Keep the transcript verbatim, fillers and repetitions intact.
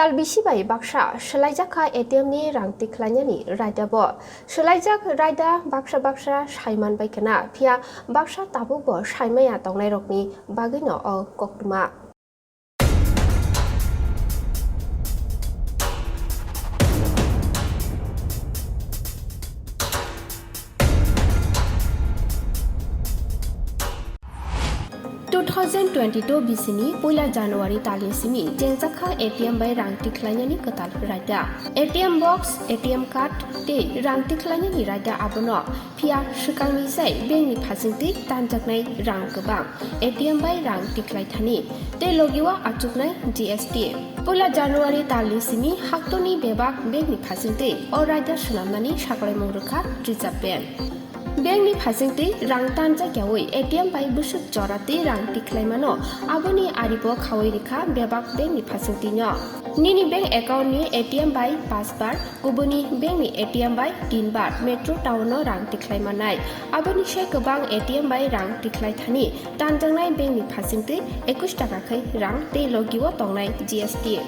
Tal bisi bai baksa swlaijak kha A T M ni rang tikhlainani raida bo. Swlaijak raida baksa baksa saiman bai khna, phiya baksa tabuk bo saimaya tongnai rokni bagwino o koktwma. Two thousand twenty-two bisini puila January talni simi chengjakha A T M bai rang tikhlainani kwtal raida. A T M box, A T M card tei rang tikhlainani raida abono, phiya swkangni sai bankni phasingtwi tanjaknai rang kwbang, A T M bai rang tikhlai thani tei logi o achuknai G S T. Puila January talni simi haktorni bebak bankni phasingtwi o raida swnamnani saklaimung rwkha Reserve Bank. Bankni phasingtwi rang tanjak yaui A T M bai bwswk jora twi rang tikhlaimano, aboni ari bo khaui rikha bebak bankni phasingtwino. Nini bank account ni A T M bai pas bar, kubuni bankni A T M bai tin bar metro town o rang tikhlai manai. Aboni sai kwbang A T M bai rang tikhlai thani tanjaknai bankni phasingtwi ekush taka khai rang tei logi o tongnai G S T.